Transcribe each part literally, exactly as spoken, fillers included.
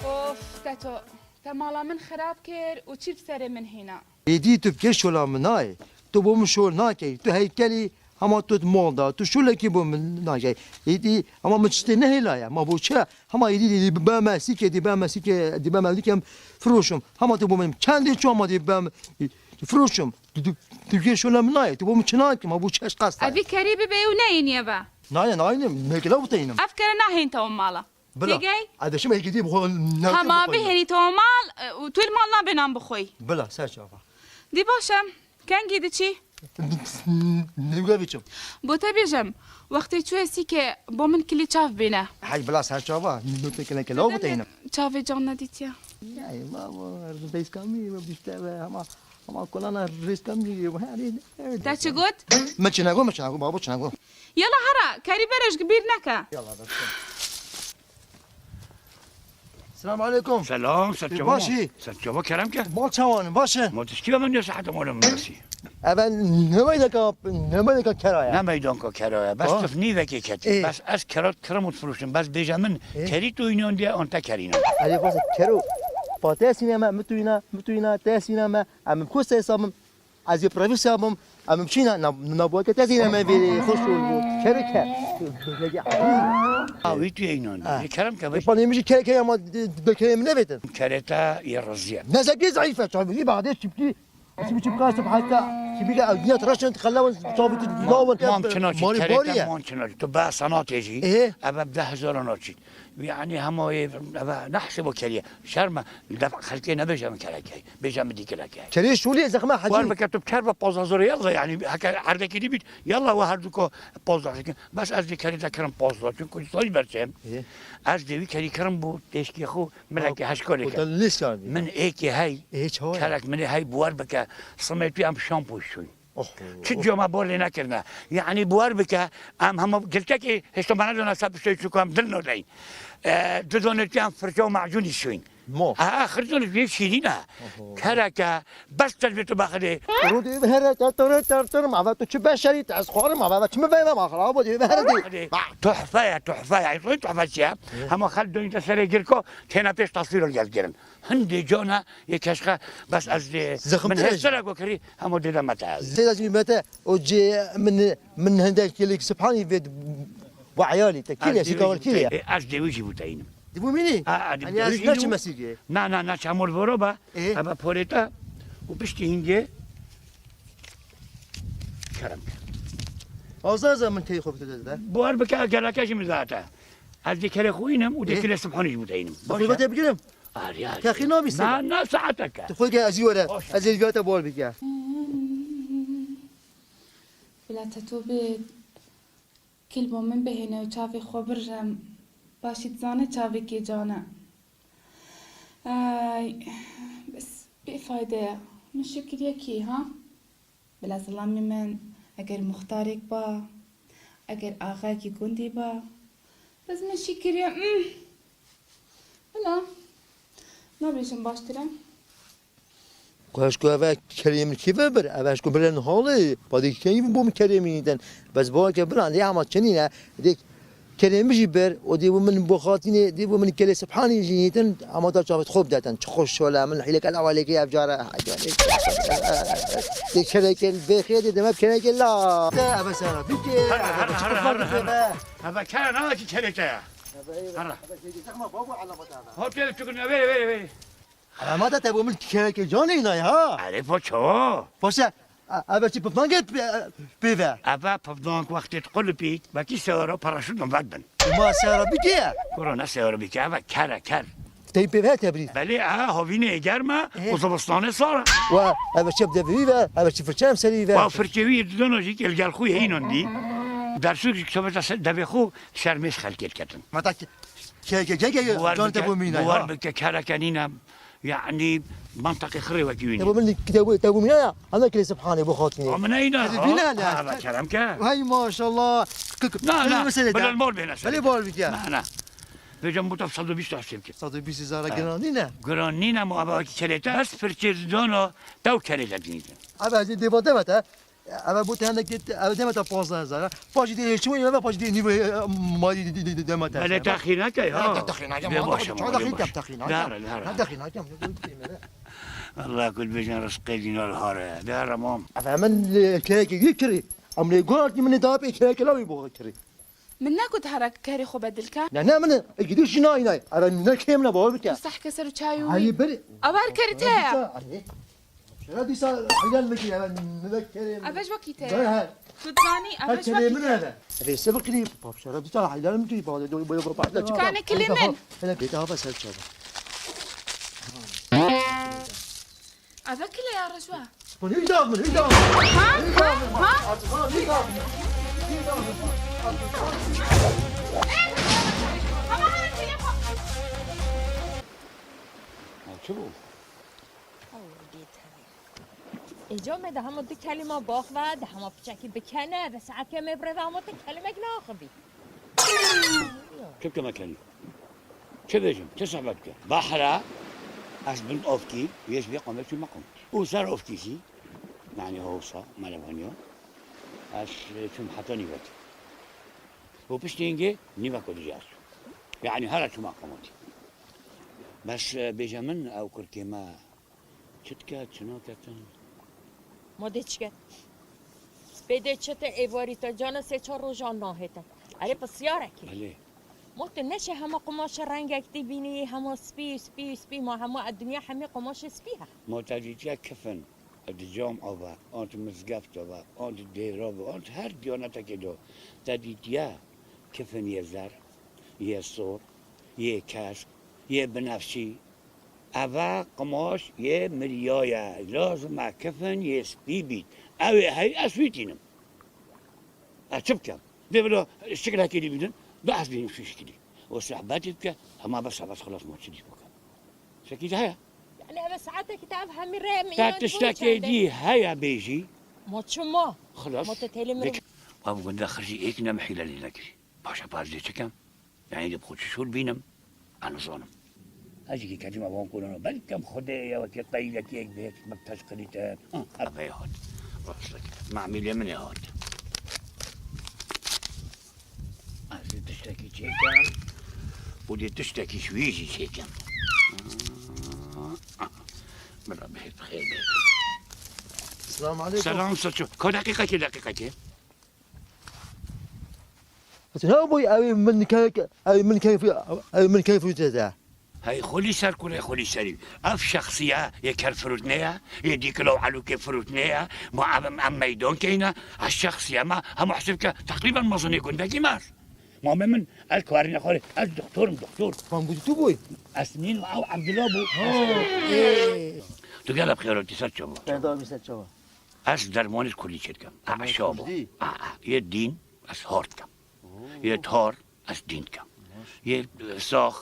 Of, Teto, te mala min xirab kir û çî bi serê min hîna. Êdî tu bi kê şola min nayê. Tu bo min şol nakey. Tu heykelî hema tu di mal da. Tu şolekî bo min nakey. Êdî hema min tiştê nehêlaye. Ma bo çi? Hema êdî dî be me sîkê, dî be me sîkê, dî be me dîkem firoşim. Hema tu bo min çendê ço hema dî be me firoşim. Tu, tu, tu bi kê şola min nayê. Tu bo min çi nakî? Ma bo çi eşqas? Evî kerî bibe û neyîniye be. Nayê, nayê, ne, mekila bu teynim. Ev kere nahên te mala. Bila. Têgey? Ede şima êkî dî bixwe ne. Hema bihênî te mal, e, û tu li mal nabê nan bixwey. Bila, ser çava. Dî baş e. Kengî diçî? Nêwge biçim. Bo te bêjim, wextê çûye sîke bo min kilî çav bîne. Hey, bila, ser çava. Nû te kine ke law buteyne. Çavê can nedîtiye. Yay, baba, destkamî, baba, işte be, ama, ama kolana reskamî, yani, evet. Te çi got? Me çi nego, me çi nego, baba, çi nego. Yala hera, kerî berê ji bîr neke. Yala, be. Selam aleyküm. Selam, serçava. Baş î? Serçava, kerem ke. Bal çawan, baş e? Ma tişkî ve min ne saete mala min resî. Eve ne meydeka, ne meydeka kera ya? Ne meydanka kera ya? Bes, ha, tif nîvekê ketî. Ê. Bes ez kera kirim û firoşim. Bes bêje min, ê, kerî tu înan diye, an te kerî înan. Erê, bas kero. Pa te sîne me, mi tu îna, mi tu îna, te sîne me. Em ku se hesabim. Ez ê provinsya bim, em biçîne, na, na bu ke tezîne me vê xweş ol bû. Kerê ke. Ha, wî tu yê înan. Ha. Yê kerem ke, e, beş. Panê min jî kerê ke ama de, de kerê min nevêtin. Kerê te yê riziye. Nezekî zayıf e, çabî, î badê çipkî. Çipkî çipka sib heta. Çipkî de ew niyet reşin, xelewin, çabî tu dawin. Mam çina çi, kerê te mam çina çi. Tu be sanatê jî, e, eve bi deh hezar naçî. Yanî hema wê, eve nehsê bo keriye. Şerm e. Li dev xelkê nebêje min kerekey. Bêje min dî kerekey. Kerê şûlê zexme hecî. Wer bike tu ker be pazdeh zor yalla, yanî heke erdekî dî bît, yalla we herduko pazdeh dikin. Bes ez dê kerê te kirim pazdeh, çunku zayî berçem. Ê. Ez dê wî kerî kirim bû têşkê xwe, milekê heşkolê ke. Min êkê hey, ê, çawa ye? Kerek min ê hey, bi wer bike, simê tu em şampo şûn. Oh. Çi coma bor lê nekirine. Yanî, bi wer bike, em hema giltekê hêşta me nedana ser piştê çû ku em dil nodeyn. E, didonê tu em firça û macûnî şûyn. Mo. Ha, ha, xircûn vê şîrîn e. Oho. Kereke, bes te dibê tu bexilê. Rûdî here, te tore, te tore, ma ve tu çi beşerî, te ez xwarim, ma ve çi mi veyve, ma xirabo dî, here dî. Hadi. Tuhfe ye, tuhfe ye. Tuhfe çi ye? Ye. Hema xel dönünce serê girko, têne pêş tasvîr ol gel girin. Hindê cana yê keşxe, bes ez dê, zexm min tire hêstere jî. Go kirî, hema dê de mete ez. Zêde jî mete, o cê min, min hindek yelek sibhanî vê bu eyalî te. Kî ne, şikawal kî ne? Ez dê wî jî bûteyînim. Di bu mînî? A, a, di bu mînî. Hani ez ne çi mesîgê? Na, na, na, çamur voro ba. E? Ebe porê te û piştî hingê kerem ke. Azar zan min tey xwe bide de. Buhar bike, geleke jî min zate. Ez dê kerê xwe înim û dê, e, kilê sibhanî jî bûteyînim. Baş e? Xwe te bigirim. Arî, arî. Texî nabî sê. Na, na, saeteke. Tu xwe ge ez jî were. Baş e. Ez ê viyata bol bike. Bila te to bê kilbo min bihêne û çavê xwe birjem. Paşî dizane çavê kê can e. Ay, bes bêfayde ye. Min şikir yekî, ha? Bila zilamê min, eger muxtarek ba, eger axayekî gundî ba, bes min şî kiriye, mm. Bila, nabêjim baştir e. Xweş ku eve kerê min kî ve bir, eve ji ku bilen halê, padê kengî bo min kerê min îden. Bes bo ke bila, lê ama çinî ne, dê Kerê min jî ber, û dê bû min bo xatinê, dê bû min kelê Sibhanî jî nîtin, ama da çavêt xwe bidetin. Çi xweş şole min hîleke lawa lêkê ev cara. Dê kereke bêxê dê deme kereke la. Te eve sera bike. Hara, hara, hara, hara, hara. Eve kere nava ki kereke ya. Hara. Hop, yere çukun, vere, vere, vere. Ama da te bû min kereke canê nayê ha. Erê, poço. Poçe. A, eve çi pifnangê pê, pê ve? Eve pifnang wextê diqulipît, wekî seyara paraşût min vedibin. Ma seyara bikê ye? Kuro ne seyara bikê, eve ker e, ker. Tey pê ve tebrîz? Belê, e, havînê germ e, e, û zivistanê sar e. Wa, eve çep devî ve, eve çi firçe em serî ve. Wa firçe wî didona jî, el gel xwe heyînan dî. Dersûk jî çaveta devê xwe şermêz xelkê diketin. Ma ta ke, ke, ke, ke, ke, can te bû mîna, ha? Buwar bike, kereke nîne. Yanî, mantaqê xirê wekî wî nîne. Te bo min, te bo, te bo mîna ya, ana kirê Sibhanê bo xatinê. Amine îna. Ez bîne ne? Ha, kerem ke. Hay maşallah. Na, na, bilal mor bêne. Belê bor bike. Na, na. Vêca mota sed û bîst hesê bike. Sed û bîst zara giran nîne. Giran nîne, ma ava ki kerê te. Bes firçê dana, tew kerê te dinîte. Abi, ez dê bate bate. Eve bû te hinek, eve deme te panzdeh hezar, ha. Paşî dê çi wê, eve paşî dê nîvê, e, malî dê, dê, dê, deme te. Belê, ha, texî neke ya. Ya, te texî neke, Dê ma baş, te çawa dê texî baş. Te texî neke. Dare, dare. Ha, texî neke. Allah kul bêjin rizqê dînar hare. Dare mam. Eve min, e, keyekê wî kirî. Em lê guhartî min ê da pê keyekê lawî bo kirî. Min negot here kerê xwe bedil ke. Ne, ne, min e, gidî şî nayî nayî. Ara ne kêm ne, bawer bike. Tu sehke ser û çay û Hayê berê. Ew her kerê te ye. Şera dîsa, şera dîsa hîlal min kiriye, min ne kerê min. Ev e ji wekî te ye. He, he. Tu dizanî, ev e ji wekî te ye. Her kerê min e. Rêse bikirî, pap şera dîsa hîlal min kiriye, baba, do, do, do, do, do. Kanê kilê min. Hele bêta hava ser çava. Eve kile ya Reşwa. Hûn hîç dawin, hîç dawin. Ha? Ha? Ha? Hîç dawin. Ha, çi bû? Ew dît heye. Êca me de hema du kelîma baxve, de hema piçekî bikene, ve saetke me bi rê ve hema te kelimek naxivî. Çi bike me kenî? Çi bêjim? Çi sohbet bike? Bahra, ez bin ofkî, yê ji vê qomê çûme qomkî. Û ser ofkî jî, yanî hewsa, melevaniya, ez çûm heta nîvekê. Û piştî hingê nîveka dî jî ez çûm. Yanî here çûme qomkî. Bes, e, bêje min, ew kurkê me Çi dike, çi naketin? Ma dê çi ket? Bê dê çi te êvarî te cana sê çar rojan nahête. Erê pisyarek e. Belê. Ma tu neşe hema qumaşa rengek tê bînî, hema spî, spî, spî, ma hema e dinya hemî qumaşê spî he. Ma te dîtiye kifin, di cam ava, an di mizgeft ava, an di dêra bi, an di her diyanetekê de. Te dîtiye kifin yê zer, yê sor, yê kesk, yê binefşî, Eve qimaş yê miriya ye. Lazim e kifin yê spî bît. Ew ê hey ez wî tînim. Ez çi bikim? Dê bila şikilekê dî bînin, da ez bînim şu şikilî. Û sohbetê bike, hema bes e, bes xilas ma çi dî bikim. Şekî de heye. Yani eve saetekî te ev hemî rê mi Te inan tiştekê dî heye bêjî. Ma çima? Xilas. Ma te têlê min. Ev gunda xircî êk ne mi hîlelî nekirî. Paşa paş dê çi kem? Yani dê bi xwe çi şûr bînim? Ez nizanim. Ez jî kelîma wan kulano. Belkem Xwedê ye wekî qeydekî yek bê, me teşqilî te. Ha, ev ê hat. Rastlik. Mamîlê min ê hat. Ez dê tiştekî çêkem. Û dê tiştekî ji wî jî çêkem. Bila bihêt bi xêr bê. Selamun aleykum. Selam, saço. Ka deqîqekê, deqîqekê. Got, "Ne bûy, ew ê min keyf, ew ê min keyf, ew ê min keyf te de." Hey, xulî ser kurê xulî serî. Ev şexsiye yê ker firûtnê ye, yê dîkil û elûkê firûtnê ye. Ma ev em, em meydan keyne. Ez şexsiye me, hema hesib ke teqrîben mezinê gundekî me ez. Mamê min, ez karîne xwarê, ez doktor im, doktor. Van bû tu bûy? Ez nîn, ew Ebdullah bû. Ha, ê. Tu gelek xêr hatî ser çava. Peyda bî ser çava. Ez dermanê kurdî çêdikim. Dermanê kurdî? A, a, yê dîn, ez har dikim. Oo. Yê tar, ez dîn dikim. Baş. Yê, e, sax,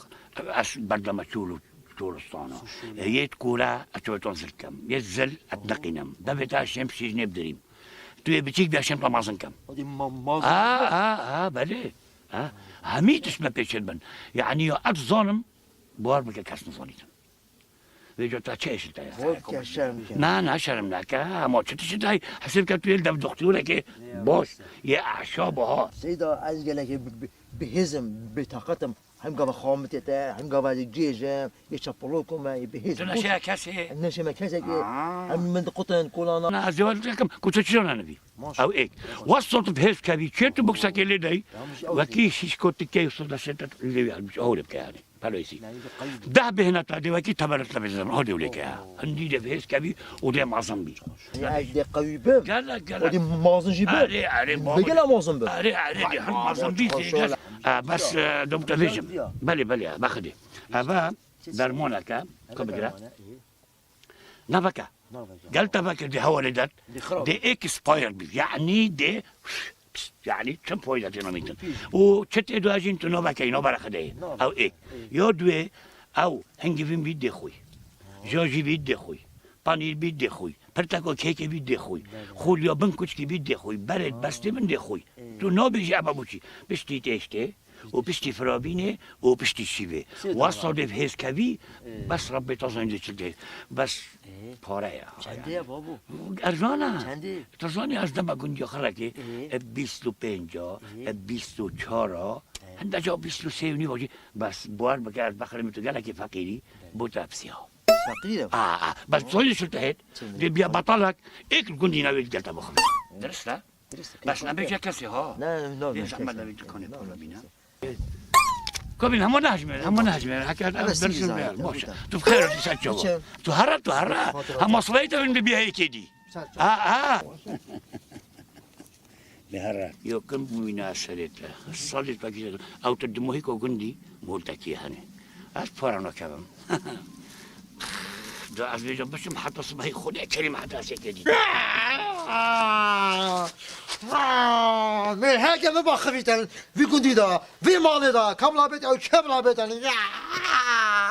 ez berdeme çol û çolistana. Suçlu. E, yê kûre, ez çolistana zil dikim. Yê zil, ez, oo, neqînim. Devê te şêm şîrînê bidirîm. Tu yê biçîk bî şêm te mazin kim. Hadi ma-, mazin. A, a, a, belê. A, hemî tişt me pêşê dibin. Yanî ya ez zanim, bawer bike kes nizanîtin. Vêca te çi hêşin te ye? Bol ke şerm ke. Na, na, şerm neke. Ama çi tişt te ye? Hesib ke tu yê dev doktorekê baş, yê eşa biha. Seyda, ez gelekê bi, bi, bihêz im, bêtaqet im. Hem gava xamitê te, hem gava ez gêj im, yê çapulok me, yê bihêz im. Tu neşeya kesê? Neşe me kesekê. Aa. Hem min diqutin kolana. Na, ez dê wan dikim, ku tu çi jana nebî? Maşallah. Ew êk. West sort of hêz kevî, çê tu boksekê lê dey, wekî şîşko tikey sor de şê te lê wî helmiş, ew lê bike yanî. Peloyî. Deh bêhna te dê wekî tebelet te bêzin, o dê wê lê ke ya. Hindî dê bi hêz kevî û dê mazin bî. Ya ez dê qewî bim. Gelek, gelek. O dê mazin jî bim. Erê, erê, baba. Gelek mazin bim. Erê, erê, dê hin mazin bî, dê gel. E, bes, e, dom te bêjim. Belê, belê, be Xwedê. Eve dermaneke, ku bigire. Naveke. Naveke. Gel teveke dê hewa lê det. Dê xirab. Dê expire bî. Yanî dê, yanî çi fayda tê namîtin. Pîs. Û çi tê dua jîn tu naveke îno bere Xwedê. Nav. Ew êk. Ê. Ya duê, ew hingivîn bî dê xwî. Jajî bî dê xwî. Panîr bî dê xwî. Pirteko kêkê bî dê xwî. Belê. Xûliya bin kuçkî bî dê xwî. Berê, ha, bestê bin dê xwî. Ê. Tu nabêjî eva bûçî. Piştî têştê. û piştî firabînê û piştî şîvê. Sê Wa dolar. Sadê hêzkevî, Ê. Bes Rebbê te zanî çi dê. Bes Ê. Pare ye. Çendê ye babo? Erzan e. Çendê? Tu zanî ez dema gundiya xelekê, Ê. E, bîst û pênc a, Ê. E, bîst û çar a, Ê. Hinde ca bîst û sê û nîv a jî, bes, bawer bike ez bexirîm tu gelekî feqîrî, Belê. Bo te hepsî ha. Feqîr e. A, a, bes zanî çi te hêt? Çi? Dê biya betalek, êk gundî navê gel te bixwî. Ê. Dirist e? Dirist e. Bes nebêje kesê ha. Ne, ne, Lê ne, zehmet kes nebî ne. Dikanê Ne, polo ne, bîne. Kes ne. Kabîn, hema nehecme, hema nehecme. Heke Evet, dersin sinî ver, zaten, boş. Tamam. Tu xêr, tu ser çava. Niçin? Tu hera, tu hera. Kontrol. Hema sivayî te bin bi bihê kêdî. Ser çava. Ha, ha. Bi hera. Yo, kim bûyne serê te. Salê te kî. Ew tu di mohîko gundî, mol te kî hene. Ez para nakevim. Da ez vêca biçim heta sibehî Xwedê kerîm heta sê kêdî. Lê heke bibaxivîtin vî gundî de, vî malê de, kevla bêt ew kevla bêtin.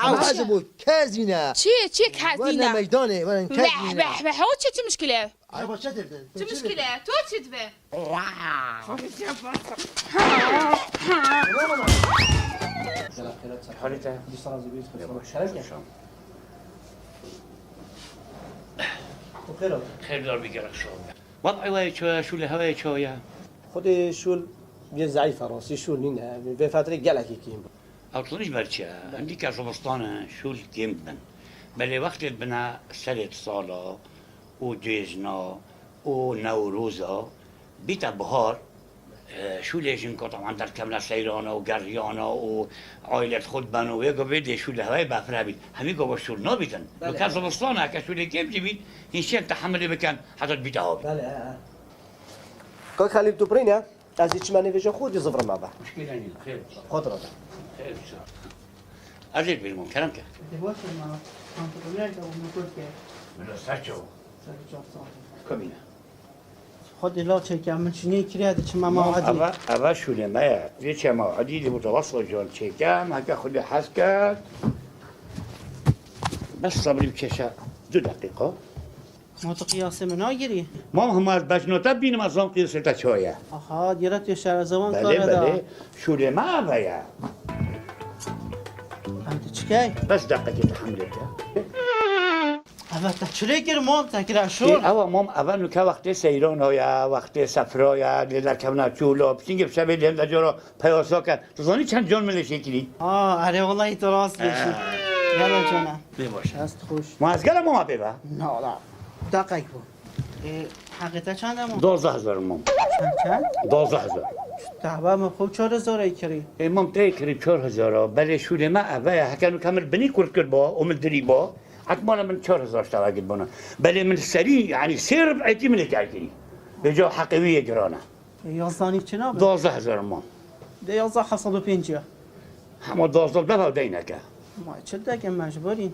Ama Ew ez çi? Bû kezîne. Çi, çi Wene kezîne? Meydanê, wene Beh, kezîne. Beh, beh, o çi, çi mişkile? Ay, bak, çetir de. Çi mişkile? To çi dibe? Halî te? Yavaş, yavaş. Xêr dar bî gerek şo. Wad'ê wê çawa, şûlê hewayê çawa ye? Xwedê şûl yê zeîf e, rastî şûl nîne. Vê fetrê gelekî kêm bû. Ew tuniş ber çi ye? Hindî ke zivistan e, şûl kêm dibin. Belê wextê dibine serê sala û cêjna û Newroza, bîte bihar, e, şûlê jin ku teman derkevne seyrana û geriyana û aîlet xwe diben û wê go vê dê şûlê hewayê befre bît. Hemî go bo şûl nabîtin. Belê. Weke zivistan e, heke şûlê kêm jî bît, hîn şên tehemilê bikin, heta dibîte havî. Belê, he, he. Kak Xelîl, tu pirî ne? Ez ê çima nêvêja xwe dê zivirim eve. Muşkîle nîyo, xêr dişa. Xwe dira de. Xêr dişa. Ez ê bêrim, kerem ke. Dê baş e ma, pantolonê de û mokor ke. Bila ser çawa? Ser çawa sağ ol. Kabîne. Xwedê la çêke, min çinê kiriye de çima ma Mam, edî. Eve, eve şûlê me ye. Vê çe ma edî, dê bo te wesla can çêke, heke Xwedê hez kerd. Bes sebrî bikeşe du deqîqa. Ma tu qiyasê min nagirî? Mam, hema ez bejno te bînim, ez zan qiyasê te çawa ye. Aha, diyara tu şerezewon Belê, kare da. Belê. Şûlê me eve ye. Em tu çikey? Bes deqekê te hemlê ke. Eve te çi lê kir mam, te kira şûl? Ê, ewa mam, eve nuke wextê seyrana ye, wextê sefra ye, lê derkevna çûla, piçingê bi şevê lê hinde cara peyasa ke. Tu zanî çend can min lê şêkirî? Aa, erê, wellahî tu rast dibêjî. Ee. Gelo can e. Bê baş e. Dest xweş. Ma ez gelo mama pê ve? Na wala. Deqek bû. Ê, heqê te çend e mam? Duwazdeh hezar mam. Çend, çend? Duwazdeh hezar. Te heba min xwe çar hezar ê kirî. Ê mam te kirî çar hezar a. Belê şûlê me eve ye. Heke nuke min binî kurt kir ba û min dirî ba. Hetmana min çar hezar tewegit bana. Belê min serî, yanî sê rib'etî min ê terkirî. Vêca heqê wî yê giran e. E, yazdanî çi nabe? Duwazdeh hezar mam. De yazda heft sed û pêncî ya. Hema duwazdeh defa deyneke. Ma çi deke mecburîn.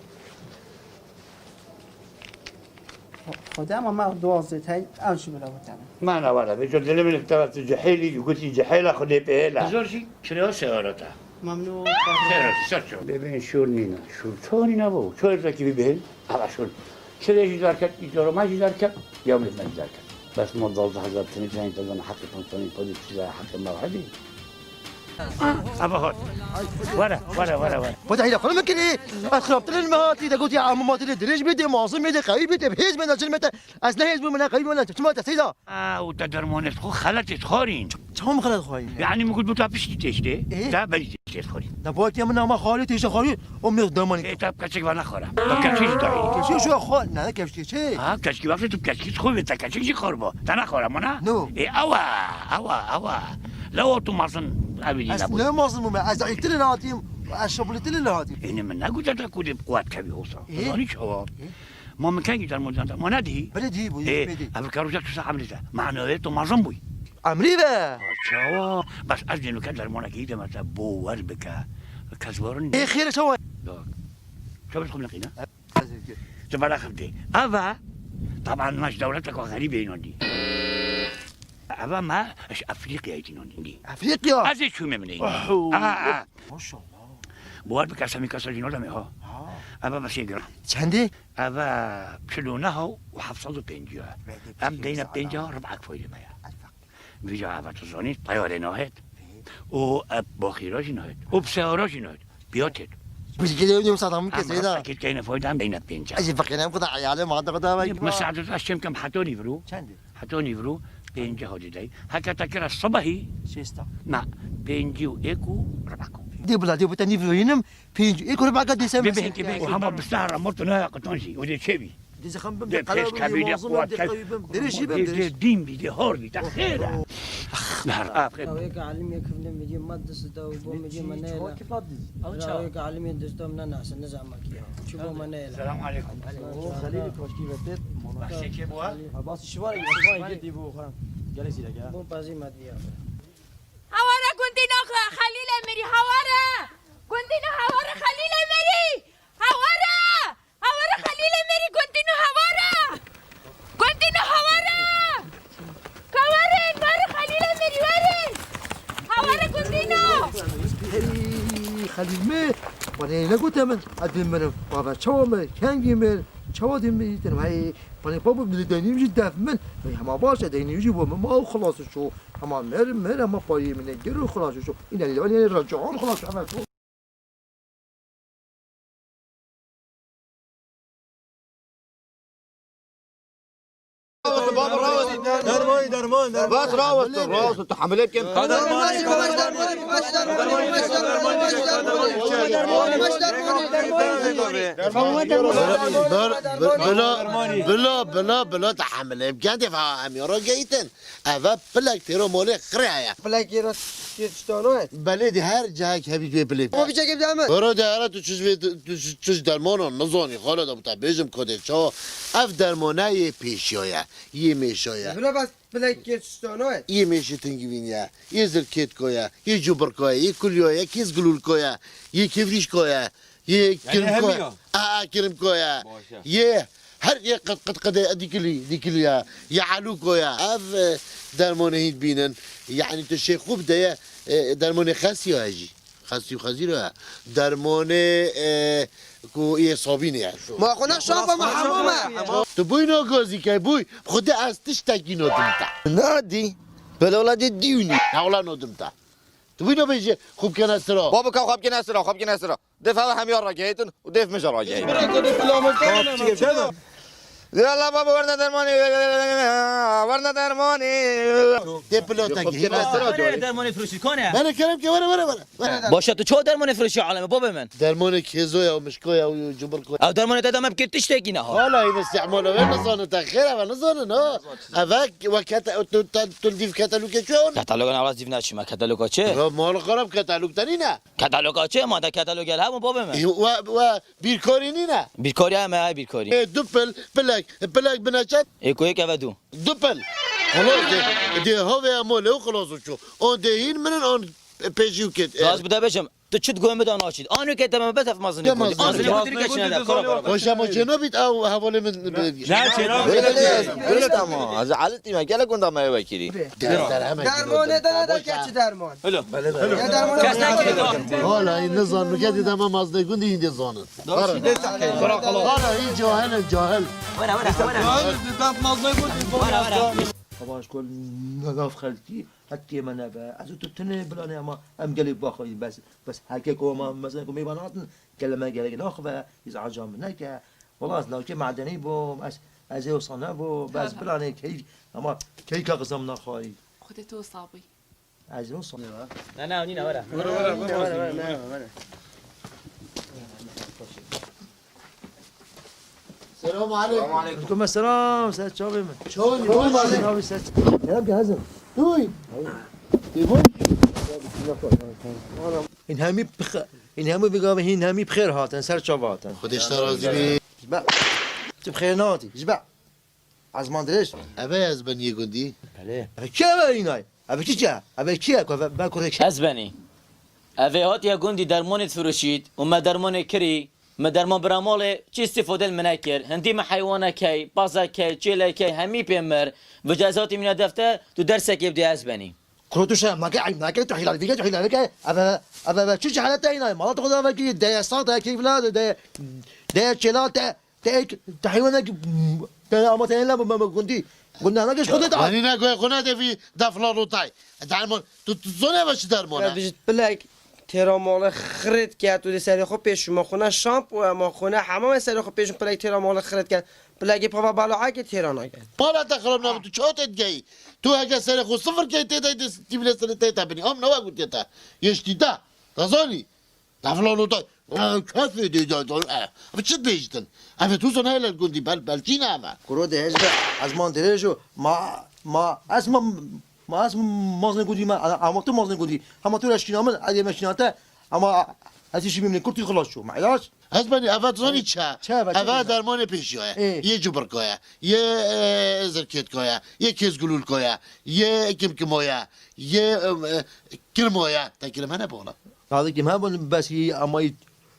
Xwedê ma me duwazdeh tey ev jî bila bitenin. Ma ne were, vêca dilê min teve tu cihêlî, gotî cihêla Xwedê pê hêla. Hezar jî kiraya seyara te. Memnûn. Seyara te, ser çawa. Bê bên şûr nîne. Şûr çawa nîne bo? Çawa zekî bibên? Hala şûr. Kirê jî derket, îcara me jî derket, ya millet me jî derket. Bes ma duwazdeh hezar tenî tenî te dana heqê pantonî, podî çiza heqê me hedî. Ava hat. Were, were, were, were. Xwedê hîla xwe min kirî. Ez xirabtir li me hatî, de gotî, ema ma tê lê dirêj bê, dê mazin bê, dê qewî bê, dê hêz bê, ne cil me te. Ez ne hêz bûme, ne qewî bûme, ne çima te seyda. Aa, û te dermanê xwe xeletê dixwarîn. Çawa min xelet xwarîn? Yanî min got, bota piştî tê işte. Ee? Te berî tê işte xwarîn. Da bak ya min ama xwarî tê işte xwarî. O min dermanî. Ê, te bi keçik ve nexwara. Bi keçik jî dayî. Keçik şu xwar, ne keçik çi? Ha, keçik vextê tu keçik xwe ve te keçik jî xwar ba. Te nexwara mana? No. Ê, ewa, ewa, ewa. Lewa tu mazin evî dî Ez nebû. Ne mazin bûme, ez zayîftir li hatîm, ez şabulîtir li hatîm. Ê, ne min negote te ku dê bi quwet kevî hosa. Ê? Zanî çawa? Ê? Ma min kengî derman dan te? Ma nedî? Belê dî bû, Ê, yê pê dî. Ev ke roja tu sa emrî te. Manayê tu mezin bûyî. Emrî ve? Ha, çawa? Bes ez dê nuke dermanekî deme te bo wer bike. Kes warin Ê, xêre çawa? Çawa xwe neqîne? Ez ê gir. Tu bela xebitê. Eva, taban ma ji dewleteka xerîbê înan dî. Eva me ji Efrîqyayê dînan dî. Efrîqya? Ez ê çûmê min ê. Oho. Aha, aha. Maşallah. Bawer bike, semî kesa jî nademê ha. Ha. Eve mesê giran. Çendê? Eve çil û neh û heft sed û pêncî ya. Em deyne pêncî ya, rib'ek faydê me ya. Vîca eve tu zanî, teyarê nahêt. Ê. û eb baxîra jî nayêt. Û bi seyara jî nayêt. Piya têt. Bilgi de yok, sağlam Em keseyda. Rasteke keyne fayda em deyne pênce. Ez fakirem, kuda ayale ma da da. Mesela ez çem kem heta nîvro. Çendi? Heta nîvro pênce hadî dey. Heke te kira sabahî. Şêsta. Na, pêncî û êk û rebako. De bila, de bu te nîvro yinim, pêncî û êk û rebaka de sen. Bibê heke bê. Hema bistara morto ne ya qatan jî. O de çevi. Dê zexm bim, dê pêş kevî, dê quwet kes. Dê jî bim, dê dîn bî, dê har bî, te xêr e. Her afet. Ew yek alimê kiflê midiyê me dist da û bo midiyê me neyla. Ew yek alimê dist da, ne nase, ne zama kî ya. Çi bo me neyla. Selam aleyküm. Xelîl kaşkî vetet. Bahsê kê bû ha? Abbas şivar, şivar gidî bu xan. Gelê zîrek ya. Bu bazî me diya. Hawara gundîna Xelîl Emirî, hawara. Gundîna hawara Xelîl Emirî. Hawara. Hawara Xelîl Emirî, gundîno hawara! Gundîno hawara! Ka werin, werin Xelîl Emirî, werin! Hawara gundîno! Hey, Xelîl me, bana ne gote min, edin minim, baba çawa me, kengî me, çawa din mi yitin, hey, bana baba bile denim jî def min, hey, hema baş e, denim jî bo min, ma xelas şo, hema mer, mer, hema payê min, gero xelas şo, ine lale racan xelas, hema şo. Derman, derman, derman. Bas, rawest, rawest, hamile kim? Bila, bila, bila, bila, te hamile kim? Gende fa, em yara geytin. Eve pilek têro molê qirê heye. Pilek yê rast yê tiştano ye. Belê di her cihek hebî vê bilê. O bir çekip devam et. Oro de ara tu çiz vê, tu çiz dermano nizanî, xala da bu te bêjim kodê çawa. Ev dermane yê pêşiya ye, yê mêşa ye. Bira bas pilek yê tiştano ye. Yê mêşê tingivîn ye, yê zirkêtko ye, yê cubirko ye, yê kulyo ye, kêz gululko ye, yê kevrîşko ye. Yê kirimko. Hemiya? A, a, kirimko ya. Baş e. Yê her yê qet, qet, qet, e, dikili, dikili ya. Yê alûko ya. Ev, e, dermanê hîn bînin. Yani tu şê xwe bideye, e, dermanê xesiya jî. Xesî û xezîro ya. Dermanê, e, ku yê sabînê ya. Ma xwe ne şampa me hemam e. Tu bûy no gozî key bûy. Xwedê ez tiştekî nodim te. Nadî. Bela wela dê dîwnî. Ne wela nodim te. Tu bûy no bêjî xwe bikene sira. Baba ka xwe bikene sira, xwe bikene sira. Dêf ew hemiya ragihêtin û dêf min jî ragihêtin. Yalla baba, werna dermanê, werna dermanê. Tê pilo te gihî. Were dermanê firoşî, kone? Bere kerem ke, were, were, were, were. Başa tu ço dermanê firoşî aleme, baba min? Dermanê kêzoya û mişkoya û cumburkoya. Ew dermanê te dame bikir tiştekî neha. Hala yine istihmala ve nizanin te xêr eve nizanin ha. Eve we kete, tu, te, tu dîv ketelûkê çi on? Kataloga ne, wala dîv neçime, kataloga çi? Ya mal xarab, katalog te nîne. Kataloga çi? Ma de katalog gel hemû bavê me. E, we, we bîrkarî nîne. Bîrkarî em e, ay bîrkarî. E, du pil, pilek, pilek bine çend? Ê ku yek eve du. Du pil. Xelas de, de havê em o lew xelas û çû. On de hîn minin, on pêşî û ket. Raz bide bêjim, tu çi digoyê min de naçît. Anû ke te me bes ev mazin. Te mazin. Mazin. Hoş ama Çenobît, ew hevalê min. Ne Çenobît? Böyle, böyle, böyle tamam. Az alet dime, gele gunda me wekili. Dermane de ne de keçi derman. Öyle. Öyle. Ya derman. Kes ne ki? Hala yine zanlı, geldi tamam az da gündü yine zanı. Hala yine cahil, cahil. Were, were, were. Cahil, ben mazlay bu. Were, were. Xebaş kol nav xelkî, hetiye me nebe. Ez tu tine bilane ama em gelê baxayî bes. Bes heke ko ma mesela ko mêvan hatin, kelime gerek naxive, iz acam neke. Wala ez lawkê madenî bûm, ez, ez ê wisa nebû, bes bilane key, ama keyka qizam naxayî. Xwedê tu wisa bûyî. Ez ê wisa. Ne, ne, nîne, were. Were, were, were, were, were, were. Selamu aleykum. Aleykum selam, ser çavê min. Çawan, çawan. Abi ser. Kerem ki hazır. Duy. Duy bu. Hîn hemî bix-, hîn hemî bigavê, hîn hemî bi xêr hatin, ser çava hatin. Xwedê ji te razî bî. Ji be. Tu bi xêr nehatî, ji be. Ezman dirêj. Eve ez ben yê gundî. Belê. Eve kî eve înay? Eve kî çi? Eve kî ye ku eve, be kurê kî? Ez benî. Eve hatiye gundî dermonê difiroşît û me dermonê kirî, me derman bira malê, çi îstîfade li min nekir. Hindî me heywanek hey, bazek hey, çêlek hey, hemî pê mir. Vêca ez hatî mîna defte, tu dersekê bidî, ez benî. Kuro tu şe, ma ke eyb nake, tu hîlalî dike, tu hîlalî dike. Eve, eve, eve, çi cehalet te înay? Mala tu xwe de eve kî, deye sade, keyfla, deye, deye çêla te. Te ek, te heywan ek, te ama te ne bu, bu gundî. Gundî ana geç xwedê da. Wanî ne goy xwedê de vî defla rotay. Derman, tu, tu zone ve çi derman Ya e? Bijit pilek têra mala xirêt ke, tu dê serê xwe pêşû, ma xwe ne şampo e, ma xwe ne hemam e, serê xwe pêşû pilek têra mala xirêt ke. Pilekê pava balo eke têra nake. Pala te xirab nabû, tu çawa tê digeyî? Tu heke serê xwe sifir key tê de, tê tî bile serê tê te binî. Am ne we gotiye te. Yeştî te. Te zanî? Te filan û te. E, kesê dê de, de, e. Ev çi dibêjitin? Ev tu zana hele gundî bel, belçî ne eve. Kuro de ez be, ez man dirêjo. Ma, ma, ez ma, ma ez maznê gundî me, ama tu maznê gundî. Hema tu reşkîna min, ez ê meşkîna te. Ama ez işî min kurtî xilas çû. Ma ilaç? Ez benî, eve tu zanî çi? Çi eve, çi Eve eve? Dermanê pêşiya ye. Ê. Yê cubirka ye. Yê, e, zirkêtka ye. Yê kêzgulûlka ye. Yê kimkima ye. Yê, e, e, kirma ye. Te kirim hene bona? Taze kim hene bona, bes yê ama yê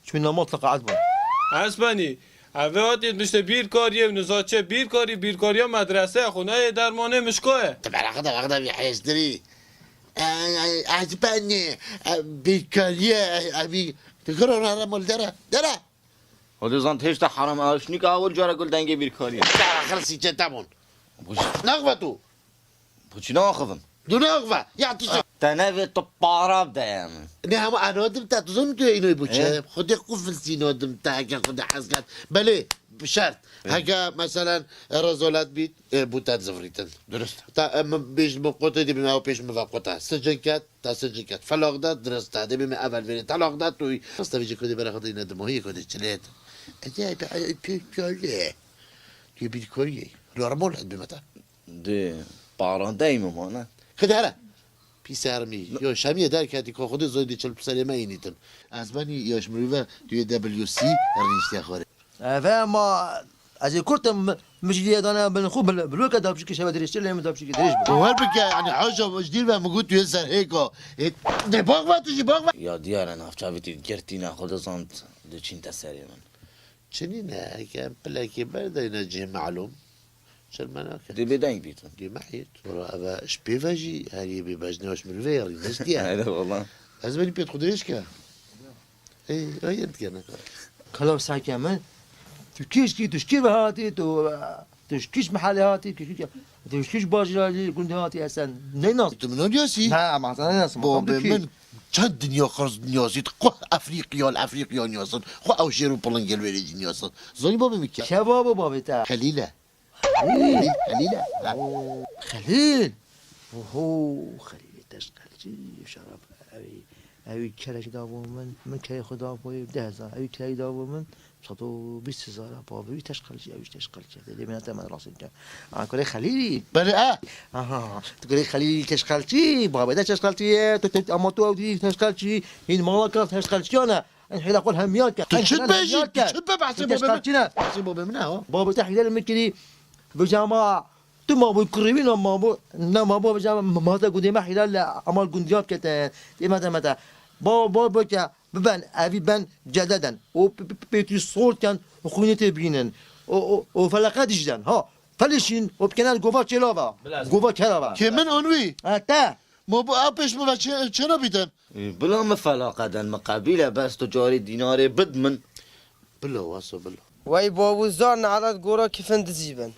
çûna mutlaqa ez bona. Ez benî. Eve hatî dibişte bîrkariyê û nizaçe bîrkarî, bîrkariya medrese, xwe neyê dermanê mişka ye. Te beraxe de, beraxe de vî hêstirî. E, e, ez benî, e, bîrkariye, e, e, bî-, tu kiro nare mol dere, dere. Hodê zan hêşta haram aşnik awil cara gul dengê bîrkariye. Te axir sîçe te bûn. Naxve tu. Bu çi naxivim? Du naxve. Ya tu se- Te nevê tu para bide yani. Ne ama anadım te, tu zan tu inoy bu çi? E? Xwedê qufil sînadim te, eke xwedê hezgat. Belê, bi şert. E. Heke, meselen, e, rezalet bît, e, bû te zivrîtin. Durust. Ta, e, min bêj min qotê dibî me ew pêş min ve qota. Sicin ket, ta sicin ket. Felaq de, durust e. Dibî me evel verê telaq de, tu. Asta vêjî kodê bera xwe de yine dimahiyê kodê çilêt. Ece, e, e, pê, pê, pê, Tu yê bîrkariyê. Normal et bime te. Di parandeyî min mane. Xide here. Pîsermî. Yo, şemiyê derketî, ko xwedê zoydî çil serê me înîtin. Ez benî yaş mirove, tu yê W C rîniştiye xwarê. Eve ma ez ê kurtim, mi ji liyê dane bin xwe bil-, biloke da pişkî şeve dirêj, lê min da pişkî dirêj bi. Wer bike, yani haşa ji dîr ve mi got tu yê zerhêka. E, ne bak ve tu jî bak ve. Ya diyar e, navçavî tî girtîne xwe dizant, diçîn te serê min. Çinî ne, heke em pilekê berdayne cihê melûm, çil me nake. Dê bêdeng bîtin. Dê mehît. Wala eve ji pê ve jî her yê bê bejnê ji min vê rî niştiye. Hayda wala. Ez benî pêt xwe dirêj ke. Ê, ay yê dikene. Kalo sake min, tu kî ji kî, tu ji kî ve hatî, tu, tu ji kî ji mehelê hatî, tu ji kî, tu ji kî ji bajêra lê gundê hatî esen neynas. Tu min neyasî? Na, ama sen neynas. Babê min çend dinya xirz niyazît, xwe Efrîqiya, li Efrîqiya niyasin, xwe ew şêr û pilingê li wêrê jî niyasin. Zanî babê min kî? Kê babo babê te? Xelîl e. Xelîl? Xelîl, Xelîl e. Ha. Oo, Xelîl. Oho, Xelîlê teşqelçî, şeref, ewî, ewî kerek davo min, min kerê xwe davo yê deh hezar, ewî kerek davo min, Sed û bîst hezar a, bavê wî teşqelçî, ew jî teşqelçî. Dê bêne te me rastî ke. A, kurê Xelîlî. Belê, e. Aha, tu kurê Xelîlî teşqelçî, babê te teşqelçî ye, tu, tu, ama tu ew dî teşqelçî, hîn mala ka teşqelçiyane. En hêla xwe hemiya ke. Tu çi dibêjî? Tu çi dibê behsê babê min? Teşqelçî ne. Behsê babê min ne, ha? Babê te hîlê li min kirî, bêje ama tu mabû kurê wî, ne mabû, ne mabû, bêje ama ma te gundê me hîlal ama gundiya bike te. Dê me te, me te. Baba, baba, bike. Biben, evî ben cededen. O p-, p-, pêtî sor ken, xwînê tê bînin. O, o, o feleqe dijden. Ha, felişîn, o bikene gova çêlava. Gova kerava. Kê min an wî? Ha, te. Ma bu ew pêş min ve çê-, çêna bîtin? E, bila min feleqe den, min qebîle, bes tu carê dînarê bid min. Bila, wasa bila. Wey bavû zar nelet gora kifin dizî bin.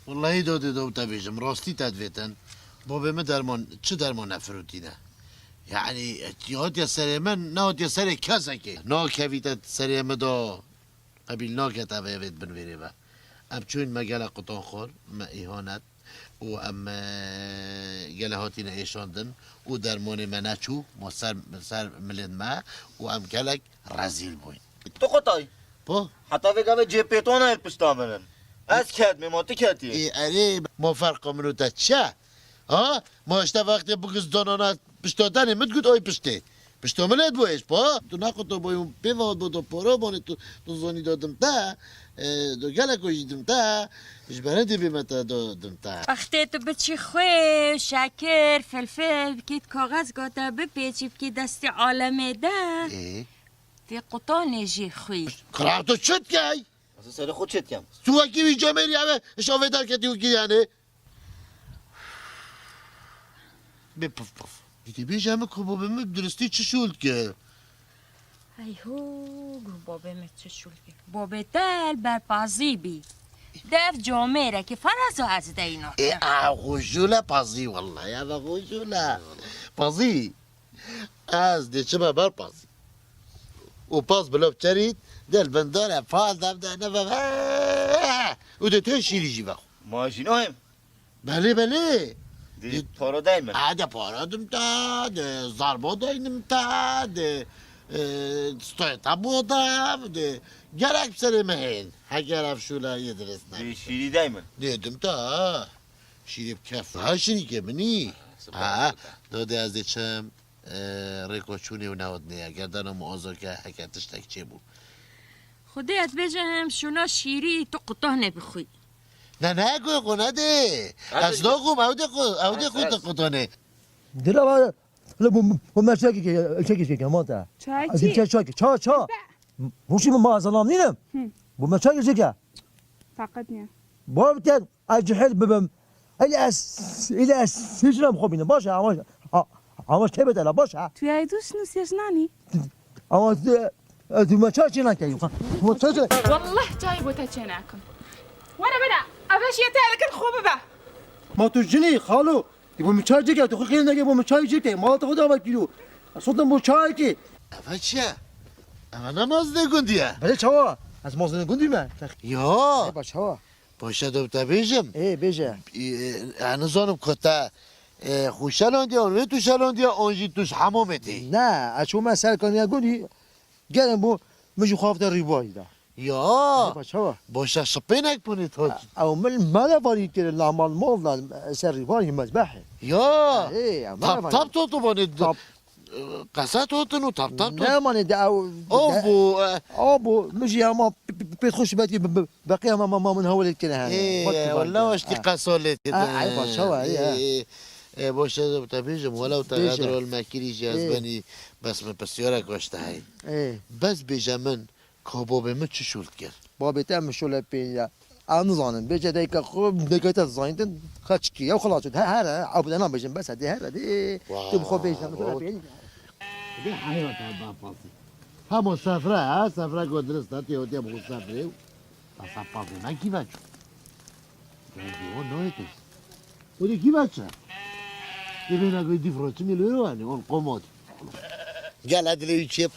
Wellahî dadê daw te bêjim, rastî te divêtin. Babê min derman, çi derman nefirotîne. Yani, hatiye serê min, nehatiye serê kesekê. Nakevîte serê min da, qebîl nake te ve vêt bin vêrê ve. Em çûn me gele qutan xwar, me îhanet, û em, e, gele hatîne êşandin û dermanê me neçû, ma ser, ser milên me û em gelek rezîl bûyn. Tu qutay. Po? Heta vê gavê cê pêtona yê pişta min in. Ez ketmê, ma tu ketî. Ê, erê, ma ferqa min û te çi ye? Ha? Ma işte wextê bigiz donana pişta tenê min dikut oy piştê. Pişta min êd bo êş, po? Tu ne quto boyun pê ve bo do poro bonê tu, tu zonî do dim te. E, do gelek o jî dim te. Ji berê dê bê me te do dim te. Wextê tu biçî xwê, şekir, filfil, bikît kaxez gota bipêçî bikî destê alemê de. Ê? Tê qutanê jî xwî. Qral tu çi dikey? Ez serê xwe çê dikem. Tu wekî wî cemêrî eve şavê derketî wekî yani. Bê puf puf. Dibêje min ku babê min duristî çi şûl dike. Ey ho, guh babê me çi şûl kir. Babê te li ber pazî bî. Dev camêrekî ferazo ez deyna. Ê, a xwe şûle pazî, wellahî, eve xwe şûle. Pazî, ez dê çime ber pazî. Û paz bila biçerît, del bindare paz dev de neve. Û dê tê şîrî jî vexwe. Ma jî nayêm. Belê, belê. Di Di- para deyme. Ha, de para dim te, de zarba daynim te, de, e, stoyê te bo de, de gerek serê me hên. Heger ev şûle yê dirist ne. Di şîrî deyme. Dedim te, ha. Şîrî bi kef. Ha, şirîkê minî. Spas. Ha, do de ez dê çim, e, rêko çûnê û newidnê. Eger dana min azo ke heke tiştek çêbû. Xwedê ez bêjim, şûna şîrî tu qutah nebixwî. Ne, ne, ku, ku nedê. Ez Ez naxwim, ew dê ku, ew dê Ez, ku ez. tu qutanê. Dira ba, le bu, bu me çekê ke, çekê ke, mata. Çay Ez çi? çay, çay, çay, çay. Be. Bu şimdi ma zalam nînim. Hı. Bu me çekê çekê. Taqet niye? Bu bir tek acihil bibim. Ele es, ele es, sicram xo bîne. Baş ha, ama, ama tebet ele baş ha. Tu yay dus nu sesnani. Ama, e, e, tu me çay çêna keyim. Ma çay çêna. Wallah çay bo te çênakim. Were bera, eve şiye te elikin xo bibe. Ma tu jinî, xalo. Di bo min çay cike, tu xwe xêr neke bo min çay cike. Mala te xwe dava kîlo. Sotin bo çay ki. Eve çi ye? Eve ne mazlê gundî ye? Belê çawa? Ez mazlê gundî me. Ya. Eba çawa? Paşa do te bêjim. Ê, bêje. E, e, ez nizanim ku te, e, xwe şelandiya, an wê tu şelandiya, an jî tu ji hemamê tê. Ne, ez çûme ser kaniya gundî. Gelin bu, min ji xwe hafte rîbarî da. Ya. Ê, baş, çawa? Boşa şipênek bûnê tot. Ew min mele varî kir, la mal mol da, ser rîbarî mezbehê. Ya. Ê, ya, mele Tap varî. tap tot bûnê. Tap. Qese totin û tap tap tot. Ne manê de ew. Of de- bu, e. Of bu, min jî ama p-, p-, pêt xweş betî b-, b-, beqî ama ma, ma min hewlê kir he. Ê, Bak ki walla bak. weştî Ha. qesa lê Ha, kir. ay, baş, çawa, ya. Ê, ê, boş ez te bêjim, welew te Bêje. Xedrol me kirî jî ez Ê. benî, bes min pisyarek weşte hey. Ê. Bes bêje min, Ka babê min çi şûl dikir? Babê te min şûle pê ya. Ew nizanin. Bêje dayika xwe, dayika te zanîtin, xeçkî. Ew xilas dî. He, here, ew bide nabêjin, bes e, dê here, dê. Wow. Tu bi xwe bêjin, min şûle pê. Dê heyata bapasî. Hema sefre, ha, sefre ku dirist e, tê, tê bi xwe sefrê. Asa pazê me kî veçû? Rengê o noyê tê. O dê kî veçe? Ê bêna goy dî firo çimê li wêro anî, on qomot. Gel hadi lê wî çê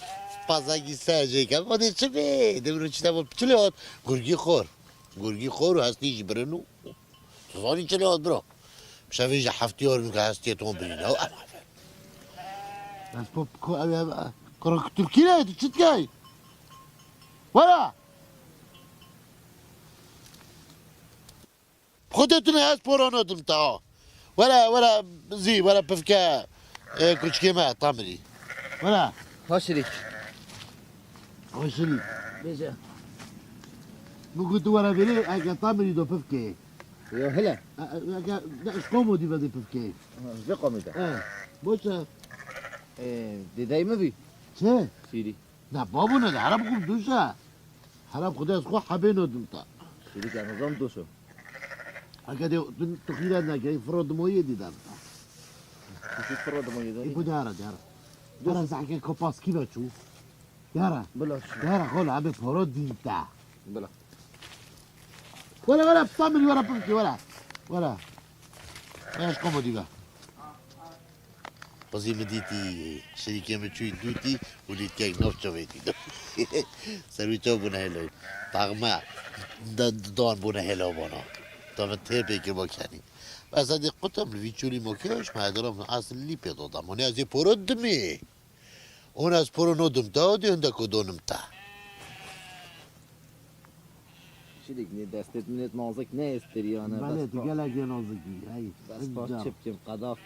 pazakî ser jê ke. O dê çi bê? Dê wî çi te bo çi lê hot? Gurgî xor. Gurgî xor û hestî jî birin û tu zanî çi lê hot biro. Şevê jî heftê or bike hestiyê ton birîne. Ew em afer. Ez po ko ev ev kuro Tirkî ne tu çi dikey? Wala. Xwedê tu ne ez poro nodim te ha. Were, were zî, were pivke, e, kuçikê me Tamirî. Were. Hoşrik. Hoşrik. Bêje. Min got tu were vêrê, eke Tamirî do pivke. Yo, hele. E, e, eke, ne, ji qomo dî vedê pivke. Ha, ji qomo de. E, boş e. E, dê dayê min bî. Çi? Şîrî. Na, babû ne, hera bikum duşa. Hera Xwedê ez xwe hebê nodim ta. Şîrî ke nizam duşo. Eke de tu, tu xîret nekey, firo dimoyê dî der. Tu çi firo dimoyê dî? Ê, bu de hera, de hera. Hera zehke kopaskî ve çû. De hera. Bila. De hera, xol, hebê poro dîn ta. Bila. Were, were, Tamirî, were, pivkî, were. Were. Were, ji qomo dî ve. Qizî min dîtî, şirîkê min çûyî dûtî û lîtkek nav çavê dî. Ser wî çav bûne hêlo. Taxme, de, dan bûne hêlo bona. Ta min tê pê kir bo kenî. Ez hadi qutim li vî çûlî mokê, ji me hediram ez lî pê dodam. Hûn ez ê poro dimê. Hûn ez poro nodim te, dê hindeko donim te. Şirîk, nê destê min êt nazik ne, estiriyane. Belê, bes tu pa-, gelek yê nazik î, hey. Bes pa çi bikim, qedaf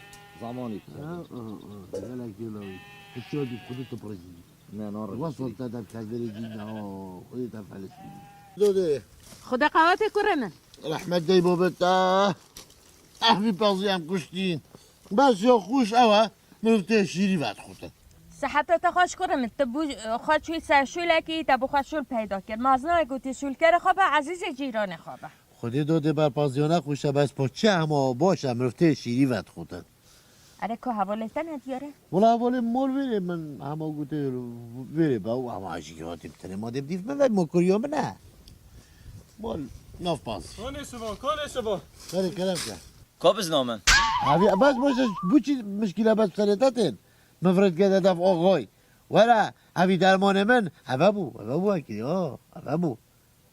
zamanî bikim. Ha, ha, ha, gelek yê nazik. Tu çi dî, xwedî tu pirîzî. Ne, na rê. Wes te de kerderê dî, na, xwedî te felistî. Dodê. Xuda qewatê kurê min. Rehmet dey babet te. Eh, vî pezî em kuştîn. Bes ya xweş ew e. Mirov tê şîrî vedixwite. Siheta te xweş kurê min, tu bû, xwe çûyî ser şûlekî, te bo xwe şûl peyda kir. Mazina gotî şûlkerê xwe be, ezîzê cîranê xwe be. Xwedê dodê berpaziyane xweş e, bes po çi hema baş e, mirov tê şîrî vedixwite. Erê, ku hevalê te ne diyar e? Wela hevalê mol vêrê min hema gote vêrê be û hema jî hatî tenê ma dê bidîf min ve mokuriya min e. Mol nav pas. Konê şiva, konê şiva. Serê kerem ke. Ka bizna min. Abi bes baş e, bu çi mişkile bes serê te tên? Min viret gede def oxoy. Were, evî dermanê min, eve bû, eve bû ekî, ya, eve bû.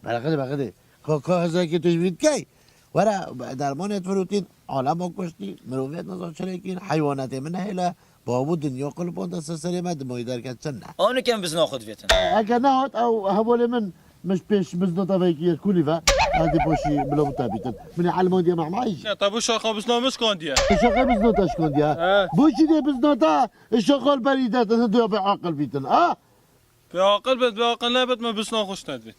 Bereqidê, bereqidê. Ka, ka hezekê tu ji vî dikey. Were, dermanê tu firûtîn, alema kuştî, mirovêt nizan çirekîn, heywanetê min hêle, babû dinya qulpon de ser serê me, dimayî derket çin ne. Anu kem bizna xwe divêtin. Eke nehat, ew hevalê min, min ji pêş bizna te vekî yê kulî ve, ez dî poşî bila bu te bîtin. Min ê elmandiye mehmayî jî. Ya, te bu şaxa bizna min şikandiye. Şaxa bizna te şikandiye. He. Bu çi dê bizna te? Îşaxal berî de tu diya bê aqil bîtin, ha? Bê aqil bit, bê aqil nebit, me bisna xweş nedibit.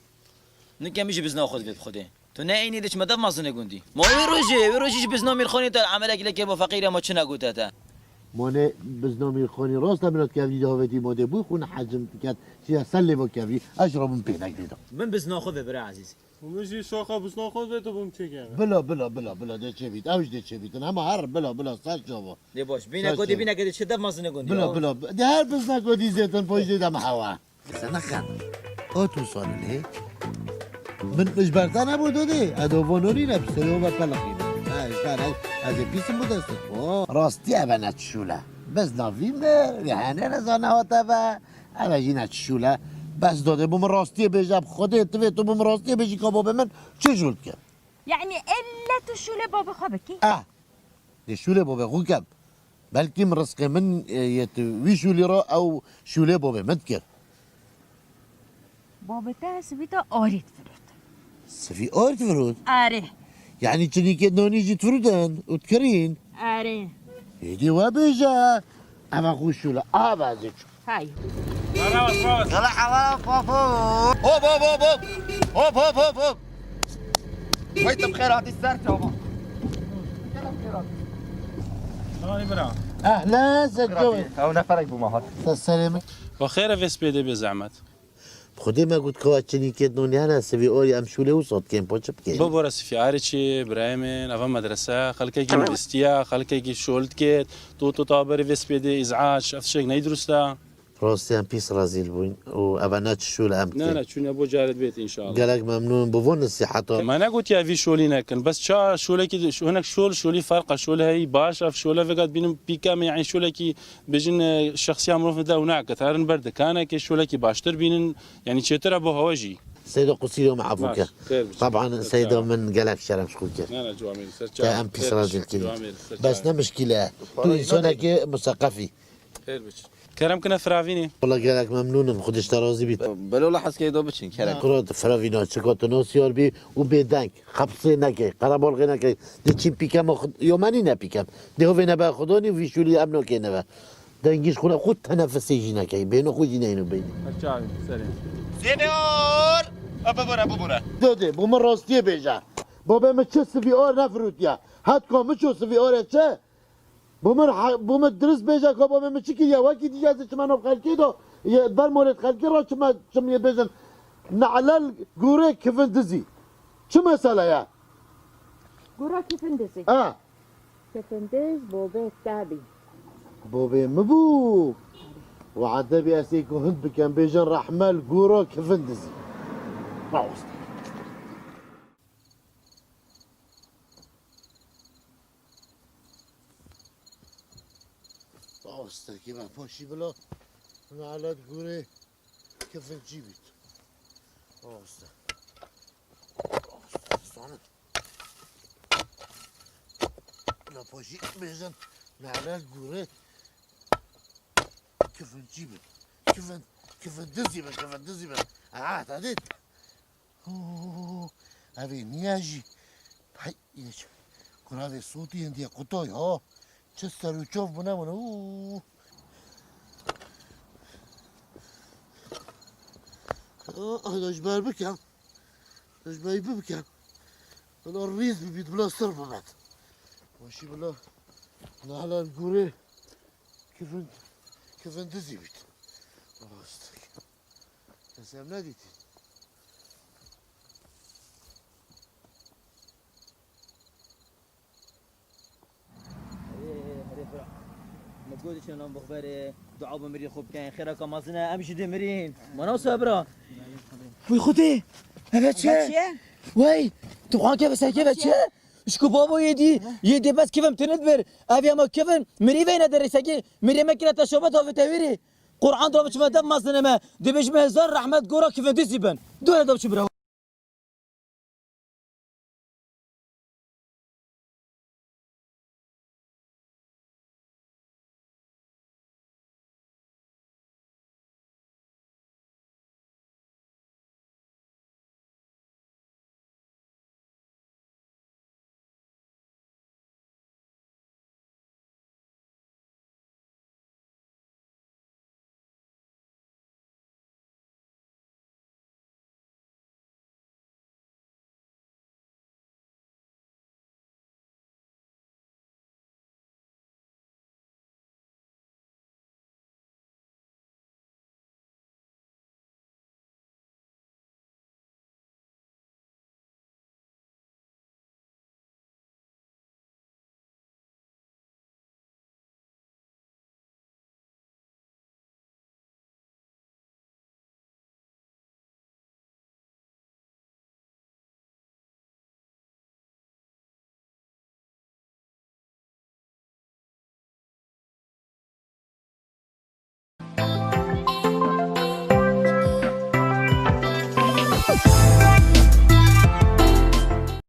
Nikem jî bizna xwe divêt Xwedê. Tu ne eynî diç me dev mazine gundî. Ma wê rojê, wê rojê ji bizna Mîrxanê te emelek leke bo feqîre ma çi negote te. Ma ne bizna Mîrxanê rast e, min hat kevlî de havetî ma dê bû xwe ne hecim diket. Çiya ser lê bo kevlî, ez ji rabim pênek dê da. Min bizna xwe ve bira ezîz. Û min jî şaxa bizna xwe ve tu bûm çêkeve. Bila, bila, bila, bila, dê çêbît. Ew jî dê çêbîtin. Hema her bila, bila, ser çava. Dê baş. Bîne Ser ku dê çava. Bîne ke dê çi dev mazine gundî. Bila, bila. Dê her bizna ku dî zêtin poj dê dem hewa. Sen nekan. O tu sanilê. Min, min ji ber te nebû dodê. Edo vononî ne, bi serê ve peleqî. Ha, işte, ez, ez ê pîsim bu destê. O, rastî eve ne çi şûle. Bizna vî me, vî hene ne zane hate ve. Eve jî ne çi şûle. Bes dodê, bû min rastiyê bêje, bi Xwedê tivê tu bû min rastiyê bêjî ka babê min çi şûl dike. Yani elle tu şûlê babê xwe bikî? Eh. Dê şûlê babê xwe kem. Belkî min rizqê min, e, yê tu wî şûlî re ew şûlê babê min dikir. Babê te sivî te arî divirot. Sivî arî divirot? Arê. Yanî çinîkê nonî jî divirûtin û dikirîn? Arê. Êdî we bêje. Eve xwe şûle. Ava zê çû. Hay. Gele hevala papo. Hop, hop, hop, hop. Hop, hop, hop, hop. Vay te bi xêr hatî ser çava. Hay bira. Ehlen, Zeco. Ew neferek bû me hat. Te serê min. Bi xêr e vê spêdê bê zehmet. Xwedê me got ka çinîkê nonî hene, sivî orî em şûlê wisa dikên, po çi bikên? Bibore sifî arê çi, birayê min, eva medrese, xelkekî nivîstiye, xelkekî şol dikêt, tu, tu ta berê vê spêdê, îzac, ev tiştek ney dirust e. Rastî em pîs rezîl bûyn û eve ne çi şûl em Ne, dikên. Ne, çûne bo caret bêt înşallah. Gelek memnûn, bi von nesîheta. Me negotiye vî şolî nekin, bes ça şolekî, hinek şol, şolî ferq e, şol heyî baş, ev şole vêga dibînim pîka me, yanî şolekî bêjin, e, şexsiya mirov de ew nake, herin ber dikanekê şolekî baştir bînin, yanî çêtir e bo hewe jî. Seyda qusîrê me efû ke. Baş, xêr biçin. Taban Ser seyda çawa. Min gelek şerem ji xwe kir. Ne, ne, ciwamê li ser Te çawa. Em pîs Xêr razîl biçin, kirî. Ciwamê li ser Bes çawa. Ne mişkîl e. Tu Para însonekî museqefî. Xêr biçin. Kerem kine firavînê. Wala gelek memnûn im. Xwedê ji te razî bît. Belo la heskê do biçin, kerem. Kura tu firavîna çika tu nasiyar bî û bêdeng. Qepsê nekey, qerebalxê nekey. Di çîn pîkem xwe, yo menî ne pîkem. Dê hovê nebe xwe donî û vî şûlî em nokê neve. Dengî ji xwe ne, xwe tenefisê jî nekey. Bêhno xwe jî neyno beynî. Her çavê serê. Senior! A, bibore, bibore. Dodê, bo min rastiyê bêje. Babê min çi sivî or nefirûtiye. Hetka min ço sivî orê çi? Bo min he-, bo min dirist bêje ka babê min çi kiriye. Wekî dîje ez çime nav xelkê de, yê ber molê xelkê re çime, çim yê bêjin. Ne'lel gûrê kivin dizî. Çi mesele ye? Gûra kifin dizî. Ha. Kifin diz bobê te bî. Bobê min bû. Wade bî ez ê ku hind bikem, bêjin rehmel gûra kifin dizî. Rawest. Rawestekî me paşî bila. Nalet gûrê kifincî bît. Raweste. Raweste. Sanet. Bila paşî bêjin nalet gûrê kifincî bît. Kifin, kifin dizî bît, kifin dizî bît. Aha, te dît. Hoo, ev ê niye jî. Hey, yine çi? Kura vê sotî hindiye qutay ha. Çi ser û çav bûne bûne. Hoo. Ah, ah, da ji ber bikem. Da ji ber bibikem. Bila rîz bibît, bila sir bibet. Başî bila nalan gurê kifin, kifin dizî bît. Rast. Kesê em nedîtî. Erê, erê, bira. Gotî çi nan bixberê, dua bo mirî xwe bikeyn, xêra ka mazine, em jî dê mirîn. Mana wisa bira. Wî Xwedê. Eve çi? Çi? Wey, tu xwan keve ser keve çi? Şku babo yê dî, yê dê bes kevim tinit bir. Ev ya ma kevin, mirî veyne derê sekî, mirî me kira te şobat avê te wîrî. Qur'an da biçime de mazine me. Dibêjime hezar rahmet gora kevin dizî bin. Dua da biçim bira.